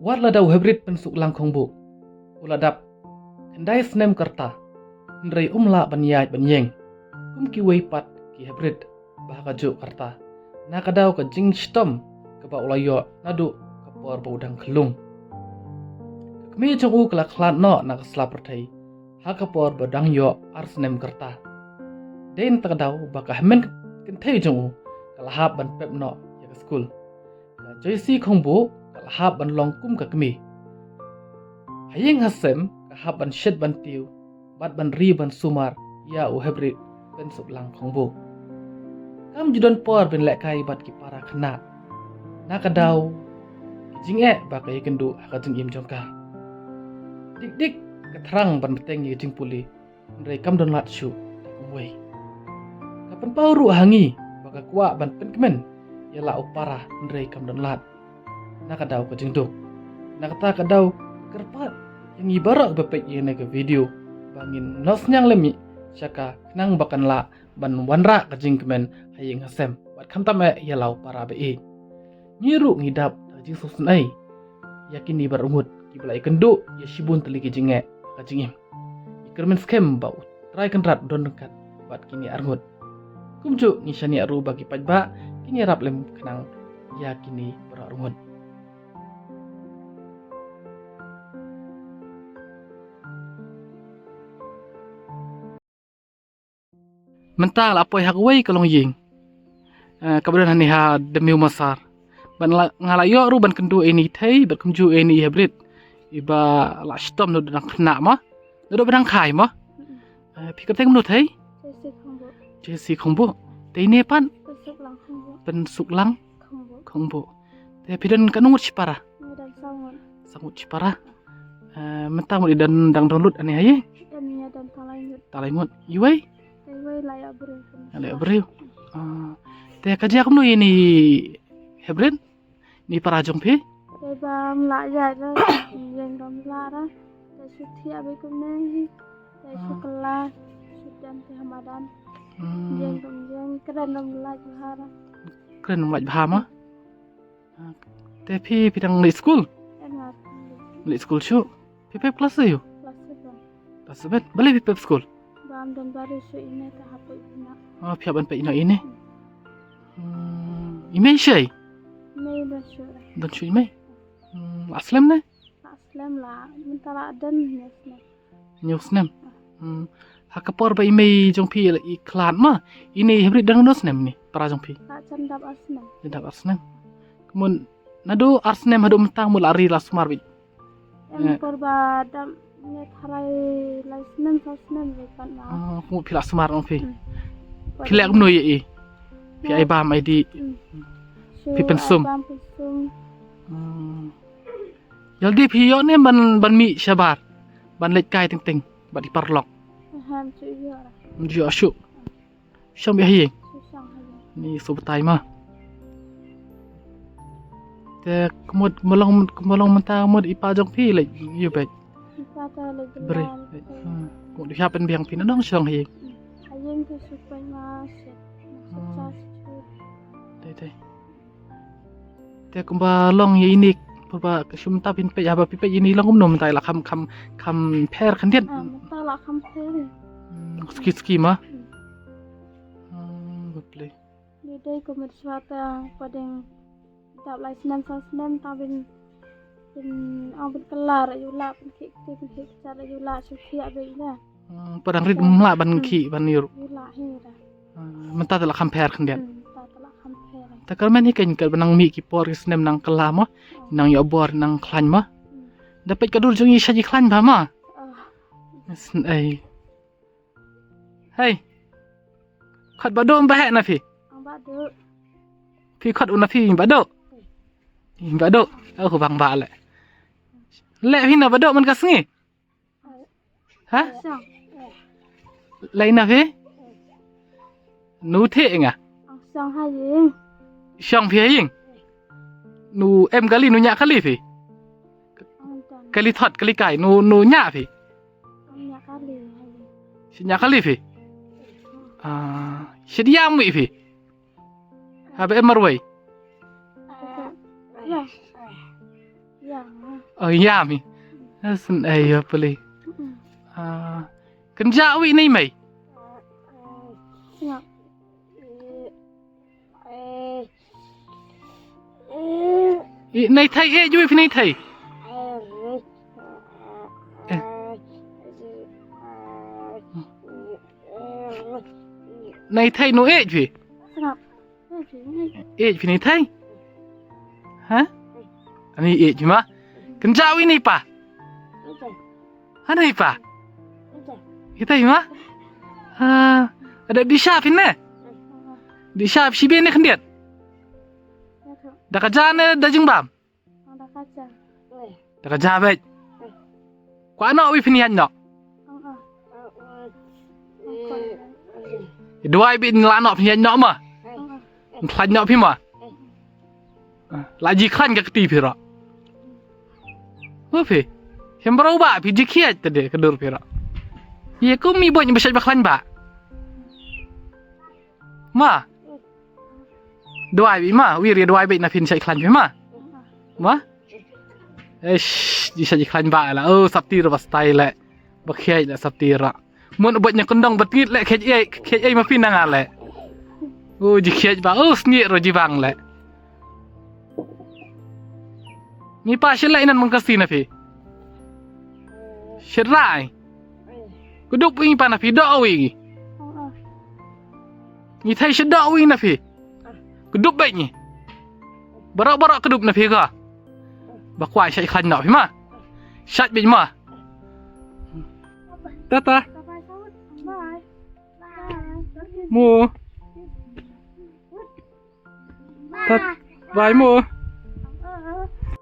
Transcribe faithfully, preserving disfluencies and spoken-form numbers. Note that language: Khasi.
Wat lada u hybrid Pynsuklang Khongbuh u la dap khyndai snem ka rta, hynrei um lah ban ïaid ban ïeng kum kiwei pat ki hybrid ba ha kajuh ka rta, na ka daw ka jingshitom kaba u la ïoh naduh ka por ba u dang khyllung. Ka kmie jong u ka la khlad noh na ka sla pyrthei ha ka por ba dang ïoh ar snem ka rta. Dei na kata ka daw ba ka hynmen kynthei jong u ka la hap ban pep noh ïa ka skul. Ka Joyce Khongbuh ka la hap ban long kum ka kmie. Ha ïing ha sem ka hap ban shet ban tiew bad ban ri ban sumar ïa u hybrid Pynsuklang Khongbuh. Kam ju don por ban lehkai bad ki para khynnah, na ka daw ki jingeh ba ka ïakynduh ha ka jingim jong ka. Dik dik ka thrang ban bteng ïa ka jingpule, hynrei kam don lad shuh da kumwei. Ka pynpaw ruh ha ngi ba ka kwah ban pynkmen ïa la u para, hynrei kam don lad. Na ka daw ka jingduk, na kata ka daw kyrpad ïa ngi baroh ba peit ïa kane ka video ba ngin noh synñiang lem sha ka, khnang ba kan lah ban wanrah ka jingkmen ha ïing ha sem bad khamtam eh ïa la u para ba ïeit. Ngi ruh ngi dap da ka jingsngewsynei ïa kine baroh arngut kiba la ïakynduh ïa shibun tylli ki jingeh ha ka jingim. Ngi kyrmen skhem ba U Trai Kynrad u don ryngkat bad kine arngut. Kumjuh ngi shaniah ruh ba ki paidbah kin ïarap lem khnang ïa kine baroh arngut. Mynta la poi ha kawei ka longïing, eh, kaba don hangne ha Dmewmasar. Bad nga la, nga la ïoh ruh ban kynduh ïa ine i thei bad kumjuh ïa ine i hybrid iba la shitom naduh ba dang khynnah mo, naduh ba dang khai mo. Eh, phi kyrteng kumno thei? Joyce Khongbuh. Joyce Khongbuh. Te ine pat? Pynsuklang Khongbuh. Pynsuklang Khongbuh. Khongbuh. Te phi don katno ngut shipara? Nga don saw ngut. Saw ngut shipara. Eh, mynta ngut i don dang don lut hangne ha ïing? Don, ïa don tang lai ngut. Tang lai ngut. Iwei? Iwei la ïa briew. La ïa briew. Ah, te ka jia kumno ïa ine i hybrid? Ine i para jong phi? Te bym lah ïaid re, ïeng bym lah re. Te shu thiah beit kumne hi. Te shu kylla, shu don te ha madan. Hmm. Ïeng bym ïeng, kren bym lait bha re. Kren bym lait bha mo? Ah, te phi, phi dang leit skul? Em, nga leit skul shuh. Phi pep klas aiu? Klas seven. Klas seven. Balei phi pep skul? Bam don baroh shuh ine te hapdeng ine. Oh, phi hap ban pep ine ine. Hmm. Hmm, i mei shei? I mei don shuh. Don shuh i mei? Hmm, la slem ne? La slem la, mynta la don hynñiew snem. Hynñiew snem. Hmm. Ha ka por ba i mei jong phi i khlad ma, ine i hybrid dang don snem ne, para jong phi? Ka jan dap ar snem. Jan dap ar snem. Kumno naduh ar snem haduh mynta kumno la ri la sumar beit? Em, eh, por ba dap ne tharai lai snem, saw snem beit pat ma. Ah, kumno phi la sumar ong phi? Hmm. Phi leh kumno ïa i? Phi ai bam ai dih? Hmm. Phi pynsum? Ai bam pynsum. Hmm. Ïa lade phi ïoh ne ban, ban mih shabar ban leit kai teng teng bad i paralok? Aha, ym ju ïoh. Ym ju ïoh shuh. Shong beit ha ïing. Shong ha ïing. Ni shu batai ma. Te kumno, kumno long, kumno long mynta kumno i pa jong phi leit ïa u beit? I pa te leit briew. Briew. Hmm. Kumno du hap ban biang phi na nong shong ha ïing? Hmm. Ha ïing te shu peit ma shet. Hmm. Shet sa shu. Dei dei. Te kumba long ïa ine, por ba ka shu mynta phin peit, haba phi peit ïa ine long kumno mynta, la kham, kham, kham pher khyndiat? Ah, mynta la kham pher. Hmm, suki suki ma. Hmm. Hmm, bapli. Ine dei kumba shuwa te, pa dang dap lai snem saw snem tang phin, phin ong phin kylla re ïa u lah, phin khih kti phin khih kjat re ïa u lah, shu khih beit ne. Hmm, pa dang rit ym lah ban khih ban ïuh. Ïa u lah hi re. Hmm, mynta te la kham pher khyndiat. Hmm, mynta te la kham pher. Te kyrmen hi kein katba nang mih ki por ki snem nang kylla mo, nang ïoh bor nang khlaiñ mo. Hmm. Da peit ka dur jong i shait i khlaiñ bha mo. Ah. Sn-, ei. Hei. Khot Bah Doh, ym bah heh na phi? Ong Bah Doh. Phi khot u na phi, Bah Doh? Bah Doh. Oh, bang bah leh. Leh phi na Bah Doh man ka sngi? Ha? Shong. Leh na phi? Nu theh nga? Ong shong ha ïing. Shong phi ha ïing? Nu em kali, nu ñiah kali phi? Ong don. Kali thot, kali kai, nu, nu ñiah phi? Ong ñiah kali ha ïing. Shu ñiah kali phi? Ah, shu diam wi phi? Haba em marwei? Ïa. Ïa. Oh, ïa mi. Sngap ïa pule. Ah, kynja wi nei mei. Sngap. I nei thei, eh, ju wi phi nei thei. Eh. Nei thei no, eh, phi. Sngap. Ïeit phi ni thei. Ha? Ani ïeit phi ma. Kynja wi ni pa. Ani pa. Ki thei ma. Ha. Ada dih sha phi ne. Dih sha phi shi biang ne khyndiat. Da ka ja ne da jingbam. Da ka ja beit. Kwah noh wi phin ïaid noh. Duwai beit, la noh phin ïaid noh ma. Khlaiñ noh phi ma. La ji khlaiñ ka kti phi ruh. Hu phi. Shem bro ba phi ji khiaj te de ka dur phi ruh. Ye kum mi boj ba shait ba khlaiñ ba. Ma. Duwai beit ma, wir ïa duwai beit na phin shait khlaiñ phi ma. Ma? Eish, ji shait khlaiñ ba la. Oh, sapti ruh ba style le. Ba khiaj la sapti ruh. Mun boj nya kundong ba tit le khiaj ei, khiaj ei ma phi na nga le. Oh, ji khiaj ba. Oh, snieh ruh ji bang le. Ni pa shi le nan mangkasi na phi. Shi rai. Kudup wi pa na phi do wi. Ni thai shi do wi na phi. Kudup beit ni. Barok barok kudup na phi ka. Ba kwai shait khlaiñ noh phi ma. Shait beit ma. Tata. Mu. Tat. Bye mu.